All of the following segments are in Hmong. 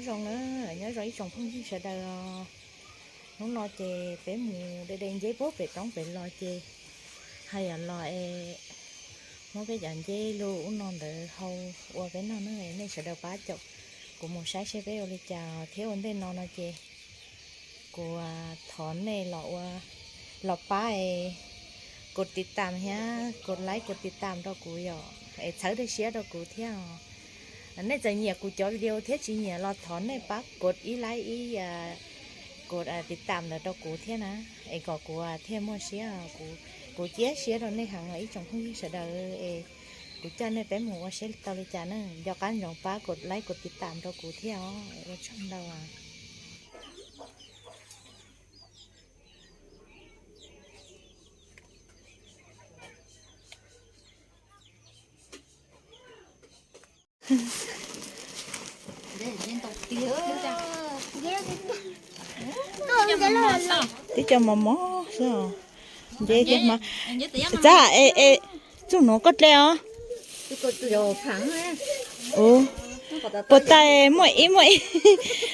Nyob zoo na, nyob zoo ib tsoom phooj ywg sawv daws os. Hnub no ces peb mus de de nceb puag pem roob pem los ces hais yam los es muab peb cov nceb lub ub no ntawd hau ua peb noj na, nej sawv daws pab caum kuv mus saib seb peb ua li cas thiab. Ua ntej no no ces kuv thov nej los ua, los pab es kos tiv tam thiab kos like kos tiv tam rau kuv yom, es txhawb dej siab rau kuv thiab os. Nej txawm nyiam kuv cov video thiab tsis nyiam los thov nej pab kos ib like ib kos tiv tam ntawd rau kuv thiab na, es kom kuv thiaj muaj siab, kuv cia siab rau nej heev os ib tsoom phooj ywg sawv daws es kuv coj nej peb mus ua seb tau li cas na. Nco qab ntsoov pab kos like kos tiv tam rau kuv thiab os, ua tsaug ntau. Twb cov mos mos xwb. Nceb thiab hmab. Txawj, txuj nuav koj dle os. Puas tas muaj ib muaj ib,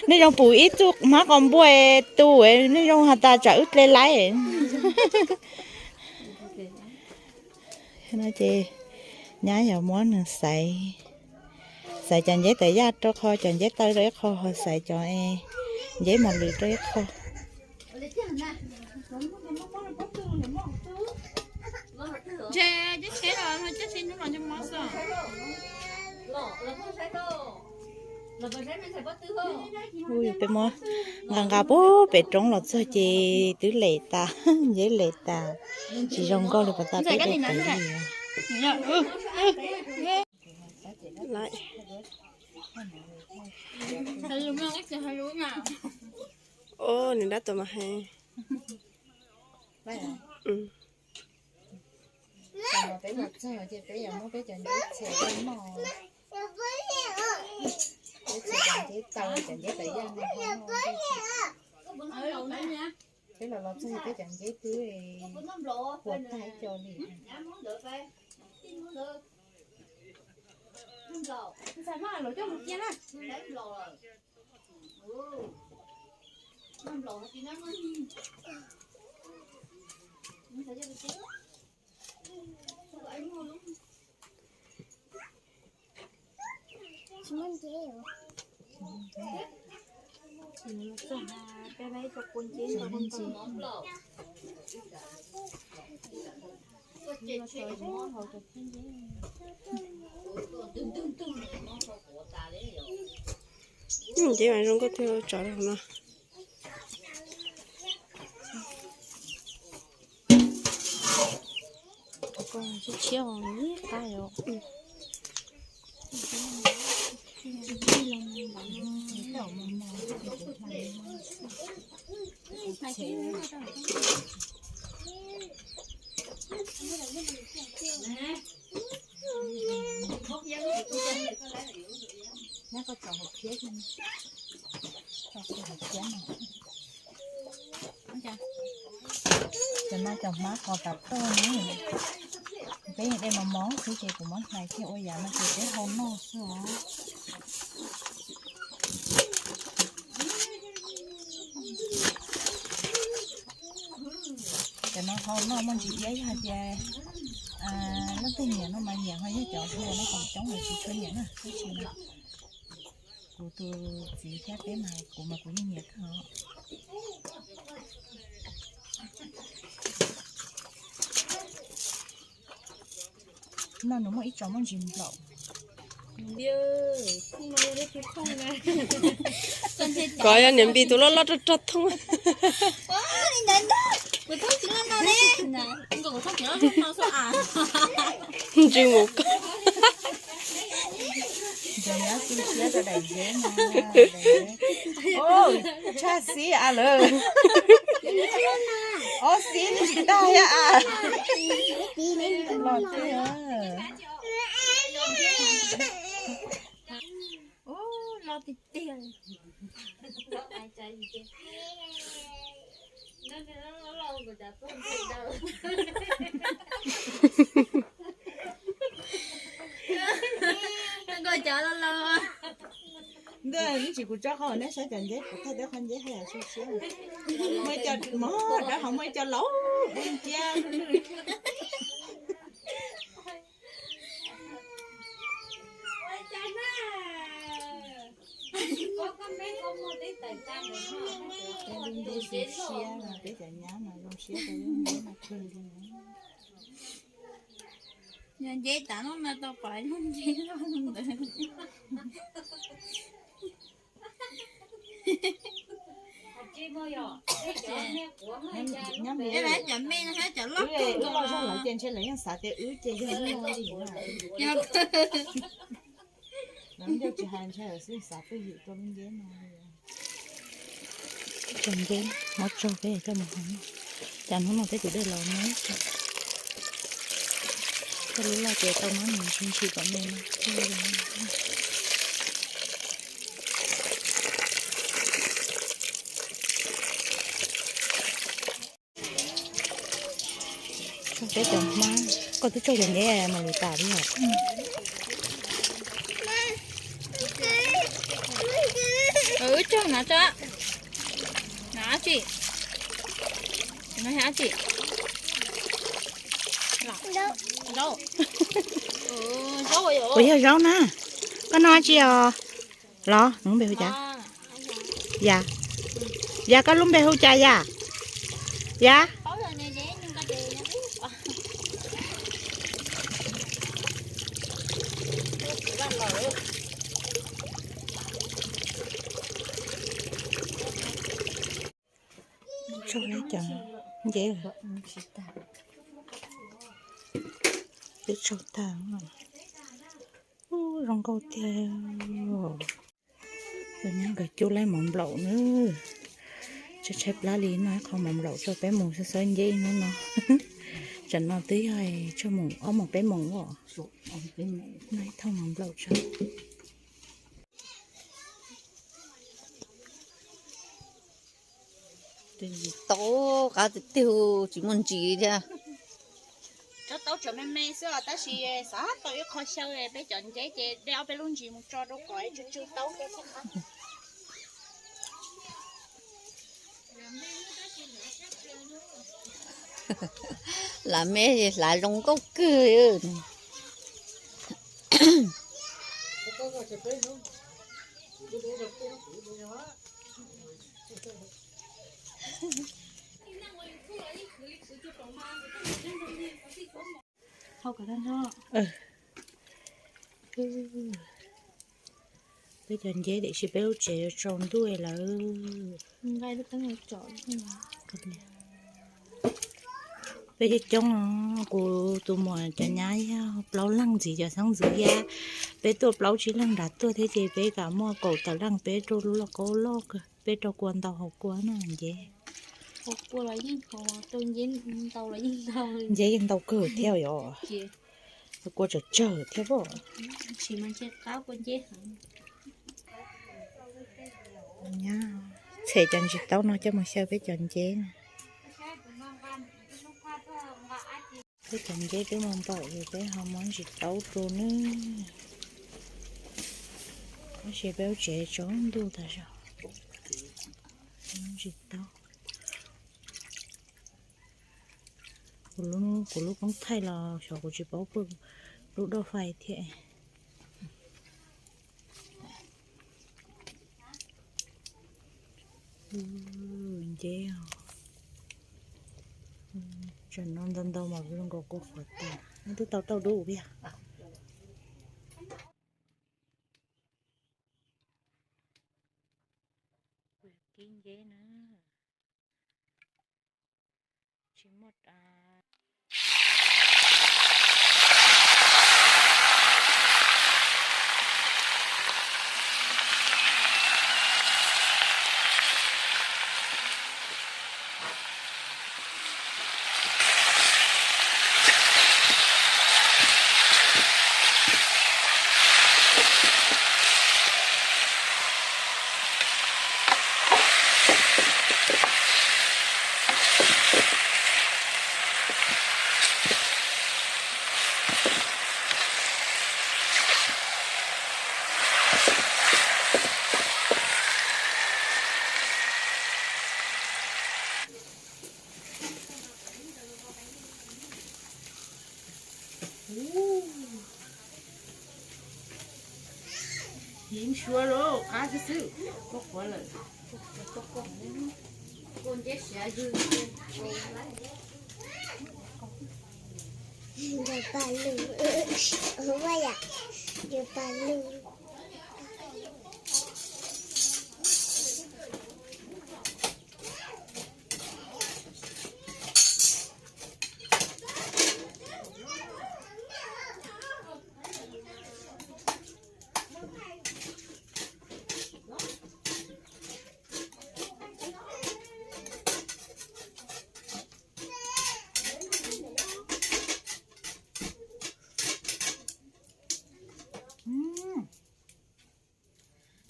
nej zoo pum ib txuj hmab qos npua tu, nej zoo has tas tsam wb dle laib. No ces nyab yog muab nws xaiv, xaiv cov nceb tawv yaj rau qhov, cov nceb taw rau ib qho, ho xaiv cov nceb mos lwm rau ib qho. Ui, peb muab nqa nqa puag pem roob los txog ces twb lem tas, nceb lem tas, tsis zoo nkauj li puas tas peb ua kev li. Nws dab tuaj mas heev. Peb los txog ces peb yuav muab peb cov nceb txhia noj. Peb txhia cov nceb tau, cov nceb tawv yaj no noj. Peb los los txog ces peb cov nceb twb puas tag ib co li. Nceb mas zoo nkauj tiag, tso rau hauv no. Tshiab tshiab ib qab yom. Nyab koj tso hauv phiab, tso hauv phiab no. Cov no cov hmab qos tas tuaj na. Peb de mos mos xwb ces kuv muab hlais kiag ua yam no ces peb hau noj xwb os. Cov no hau noj muaj ntsis iab, yog hais tias leej twg nyiam no mas nyiam, ho yog cov hluas no tseem coob lawv tsis tshua nyiam na. Tab sis kuv tus txiv thiab peb mas kuv mas kuv yeej nyiam kawg os. No nws muaj ib tsoom muaj ntsis nplaum. Kov yog niam npis tus loj loj rog rog thooj. Ntsws mus koj. Tshaj xib a lawm. Ob xib tsis tag thiab a. Los tiag. Ub, loj tiag tiag. Nkauj cov loj loj. Ntuj, ib ntsis kuv tso qhov nej saib cov nceb, kuv thaij tau qhov nceb haj yam zoo siab. Muaj ib co mog, rau qhov muaj ib co laus dub nciab. Peb lub nceb zoo siab no, peb cov nyab no zoo siab rau lub nceb no kawg li. Yog nceb tas no no tau pom lub nceb loj ntawd. Cov me no thiab cov loj kawg nkaus los ces ntshe lawv yeej xav tias wb ces yog wb no li. Lawv ncauj tsis hais, ntshe lawv xav twj ywm rau lub nceb no. Cov nceb muab tso peb coj mus hau. Cas hnub no peb tus dej laus no, coj lub loj ces tau mab mus ntshis ntshis tom me no. Tso peb cov hmab, koj twb tso cov nceb mas lwm tas li os. Wb tso na tso. Na tsi. No yog tsi. Zaub. Zaub. Kuv yog zaub na. Koj noj tsi os? Los nws lub npe hu cas? Yam, yam koj lub npe hu cas yam? Yam. Tso cov nceb, twb tso tag. Ub, zoo nkauj tiag. Tus nyab nkawd cub laib mov nplaum na. Tshaib tshaib plab li noj ib qho mov nplaum tso peb mus xawb xawb nceb ib hnub no. Tsam no twb yog tshuav moos ob moos peb moos os. Noj ib thaj mov nplaum tso. Ntsis taub qab tiag tiag, tsis muaj ntsis thiab. Tsob taub tseem me me xwb os, tab sis xav tau ib qho xyaw peb cov nceb ces de ob peb lub ntsis mus tso rau kom tsw tsw taub peb thiaj qab. Lam me hlav zoo nkauj kawg. Peb cov nceb tiam sis peb lub tsev yuav tsaus ntuj lawm. Peb coob coob, kuv tus muam cov nyab yog plaub leeg, ntxiv cov xeeb ntxwv thiab. Peb tuaj plaub tsib leeg nrad tuaj thiab ces peb kam muaj kaum tawm leej, peb rau lub lauj kaub loj kawg, peb rau kua ntau hauv kua no nceb. Nceb yeej ntau kawg thiab yom. Kua tsawg tsawg thiab pob. Nyab, tshem cov ntsis taub no coj mus xyaw peb cov nceb. Peb cov nceb twb mus npaum ces peb ho muab ntsis taub rau nawb. Tab sis peb lub tsev tsaus ntuj tas zog. Ntsis taub. Kuv lub, kuv lub koob thaij los xyov kuv tsis paub pw lub doj fais thiab. Nceb, tsam no ntau ntau mas zoo nkaus kua qhuav tas, twb tau tauj dub tiag. Kib nceb na. Tsis muaj. Tsuav lawm, qab xwb xwb, koj qhuav lawm. Yus pa lug, ua yam, yus pa lug.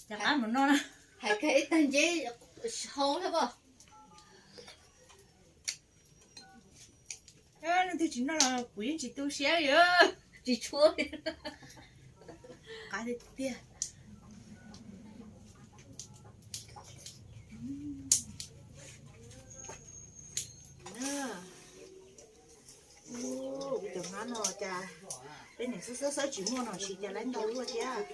Cov qab mus no na. Hais kawg ib tag nceb hau thiab pob. Leej twg tsis noj los kuv yeej tsis tu siab li. Tsis tshuav li. Qab tiag tiag. Ub, cov hmab no cas peb niam xab xab xab tsis muaj no, siv cas lawv ntau luaj thiab.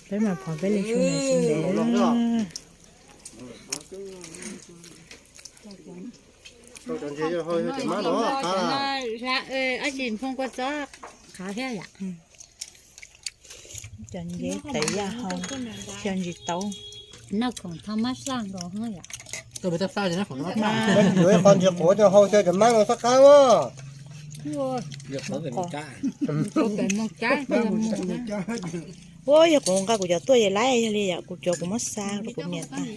Peb mas phov peb li su na, su ntev. Cov ntses yog hau, cov hmab no qab. Ab tsis nphoo kua txob qab thiab yom. Cov ntses tawv yaj hau, cov ntsis tau. Noj khoom thaj mab saj nkaus yom. Yuav qhov ntses quav cov hau xyaw cov hmab no sab qab os. Ua yog kuv nqa kuv cov tuaj ces laib yog li yom, kuv cov kuv muab xa rau kuv niam tas.